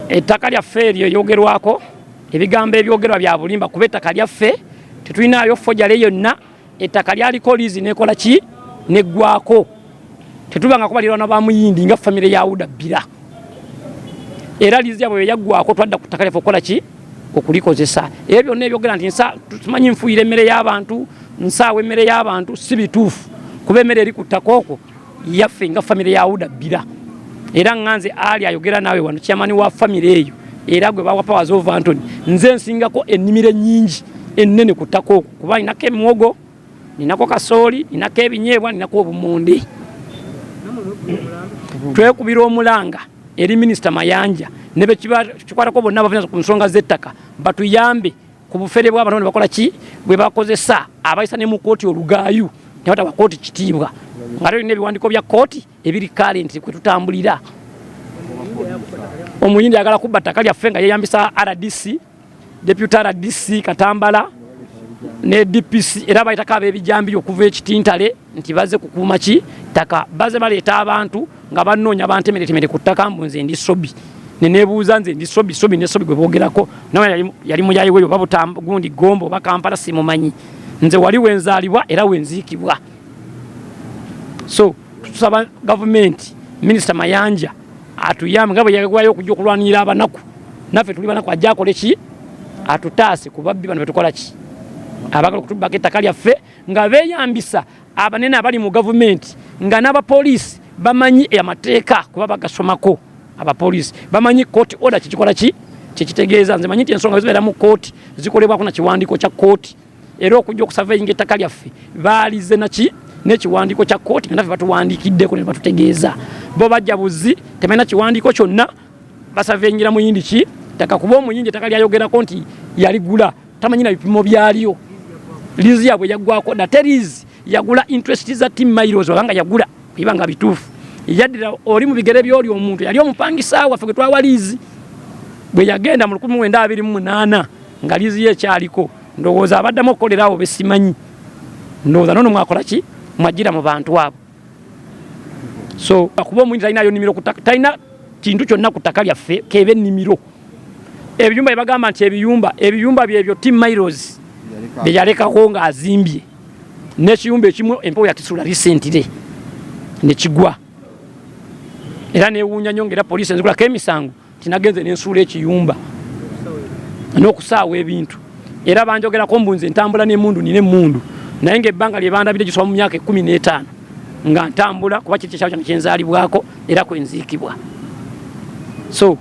Ettaka lyaffe eryo eryogerwako ebigambo ebyogerwa bya bulimba, kuba ettaka lyaffe tetulinaayo fojale yonna. Ettaka lyaliko liizi nekola ki neggwako, tetubanga kubalirwana ba muyindi nga famire ya Uda Bbira. Era liizi yabwe yaggwako, twadda ku ttaka lyaffe okukola ki, okulikozesa. Ebyo byonna ebyogera nti tumanyi nfuuyira emmere y'abantu, nsaawa emmere y'abantu, si bituufu, kuba emmere eri ku ttaka okwo yaffe nga famire ya Uda Bbira. Era nganze Ali ayogera naawe wano, chairman wa famire eyo, era gwe bawa powers of Anthony, nze nsingako ennimiro ennyingi ennene ku ttaka okwo, kuba ninako emiwogo, ninako kasooli, ninako ebinyeebwa, ninako obumonde. Twekubira omulanga eri Minisita Mayanja ne bekikwatako bonna abavunaanyizibwa ku nsonga z'ettaka batuyambe ku bufere bw'abantu bakola ki bwe bakozesa abayisa ne mu kkooti olugaayu ne batawa kkooti kitiibwa, nga tulina ebiwandiiko bya kkooti ebiri current kwe tutambulira. Omuyindi ayagala kubba ttaka lyaffe nga yeeyambisa RDC, Deputy RDC Katambala ne DPC, era bayitako ab'ebijambiya okuva ekitintale nti baze kukuuma ki ttaka. Baze baleeta abantu nga banoonya bantemeretemere ku ttaka mbu nze ndi sobi, ne neebuuza nze ndi sobi, sobi ne sobi gwe boogerako nawe yali muyayi weyo oba gundi Gomba oba Kampala simumanyi, nze wali wenzaalibwa era wenziikibwa. So tusaba gavumenti, Minisita Mayanja atuyambe nga bwe yagwayo okujja okulwanirira abanaku, naffe tuli banaku, ajja akole ki atutaase ku babbi bano betukola ki abagala okutubbako ettaka lyaffe nga beeyambisa abanene abali mu gavumenti, nga n'abapoliisi bamanyi amateeka kuba bagasomako. Abapoliisi bamanyi court order kikikola ki kyekitegeeza. Nze manyi nti ensonga zibeera mu kooti zikolebwako na kiwandiiko kya kooti, era okujja okusaveyinga ettaka lyaffe baalize naki n'ekiwandiiko kya kooti nga naffe batuwandiikiddeko ne batutegeeza. Bo bajja buzi tebalina kiwandiiko kyonna, basaveyingira muyindi ki ttaka, kuba omuyindi ettaka lyayogerako nti yaligula tamanyi na bipimo byalyo. Liizi yabwe yaggwako dda, te liizi yagula interest za team miles obanga yagula iba nga bituufu, yaddira oli mu bigere by'oli omuntu yali omupangisa waffe gwe twawa liizi bwe yagenda mu 1928 nga liizi ye ekyaliko. Ndowooza abaddamu okukolera awo besimanyi, ndowooza nono mwakola ki mwajjira mu bantu abo. So kuba omuyinzi talinayo nnimiro, talina kintu kyonna ku ttaka lyaffe kebe ennimiro. Ebiyumba bye bagamba nti ebiyumba byebyo team miles bye yalekako ng'azimbye, n'ekiyumba ekimu empewo yakisula recently ne kigwa, era newuunya nnyo ng'era poliisi enzigulako emisango tinagenze nensuula ekiyumba n'okusaawa ebintu. Era banjogerako mbu nze ntambula n'emmundu, nina emmundu, naye ng'ebbanga lye bandabire gisoba mu myaka 15 nga ntambula, kuba kiri kyekyalo kyange kyenzaalibwako era kwenziikibwa. So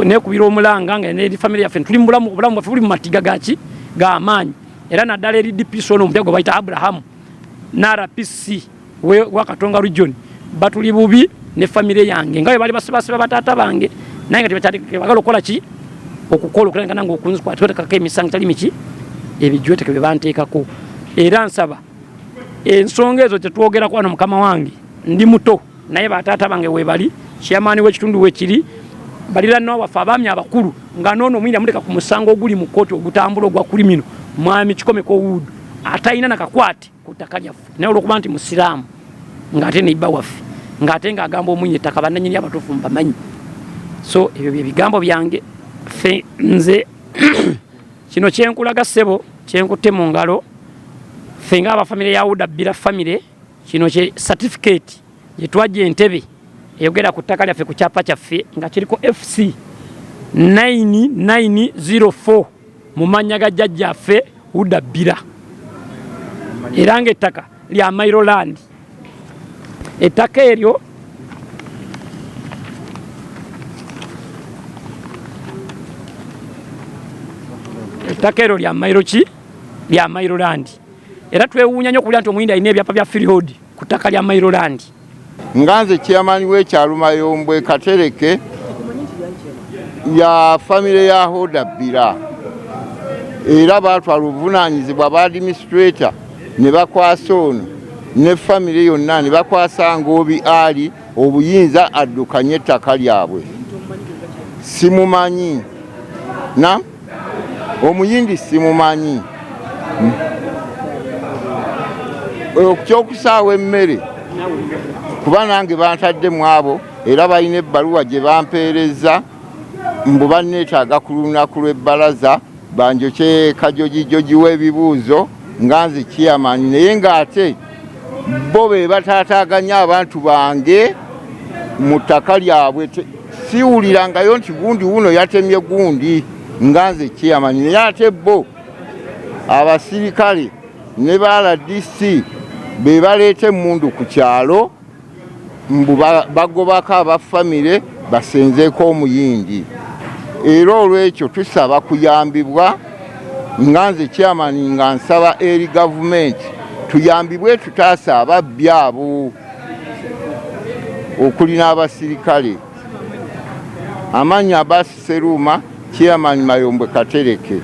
nekubira omulanga nga ne family yaffe tuli mu bulamu, obulamu bwaffe buli mu matiga gaki g'amaanyi, era naddala eri DPC ono omupya gwe bayita Abraham na RPC wa Katonga region, batuli bubi ne famire yange nga bwe bali basibasiba bataata bange, naye nga tebagala okukola ki okukola okulabika nange okunzikwata emisango tali miki ebijweteke bye banteekako. Era nsaba ensonga ezo tetwogerako wano, mukama wange ndi muto naye bataata bange webali, chairman w'ekitundu wekiri, baliraanwa waffe abaami abakulu, nga noono omuyindi amuleka ku musango oguli mu kkooti ogutambula ogwa kulimino, mwami Kikomeko Wood atalina nakakwate ku ttaka lyaffe, naye olwokuba nti musiraamu ng'ate neibba waffe ng'ate ng'agamba omwinyi ettaka bannanyini abatuufu mbamanyi. So ebyo bye bigambo byange. Ffe nze kino kyenkulaga ssebo, kyenkutte mu ngalo, ffe ng'abafamire ya Uda Bbira famire, kino kye certificate gye twajja Entebe eyogera ku ttaka lyaffe ku kyapa kyaffe nga kiriko FC 9904 mu mannya ga jjajjaffe Uda Bbira, era ng'ettaka lya Mailo Land. Ettaka eryo lya Mailo ki lya Mailo Land. Era twewuunya nnyo okuwulira nti omuyindi alina ebyapa bya freehold ku ttaka lya Mailo Land. Nga nze chairman w'ekyalo Mayombwe Katereke ya famire ya Hoda Bbira, era baatwala obuvunaanyizibwa ba administrator ne bakwasa ono ne famire yonna ne bakwasa Ngoobi Ali obuyinza addukanye ettaka lyabwe. Simumanyi na omuyindi simumanyi. Ekyokusaawa emmere kuba nange bantadde mu abo, era balina ebbaluwa gye bampeereza Mbu banneetaaga ku lunaku lw'ebbalaza banjokye kajojijoji w'ebibuuzo nga nze chairman, naye ng'ate bo be bataataaganya abantu bange mu ttaka lyabwe. Siwulirangayo nti gundi wuno yatemye gundi nga nze chairman, naye ate bo abasirikale ne ba RDC be baleeta emmundu ku kyalo, mbu bagobako aba famire basenzeeko Omuyindi. Era olwekyo tusaba kuyambibwa nga nze chairman, nga nsaba eri gavumenti tuyambibwe tutaasa ababbi abo okuli n'abasirikale. Amannya Abasi Seruuma, chairman Mayombwe Katereke.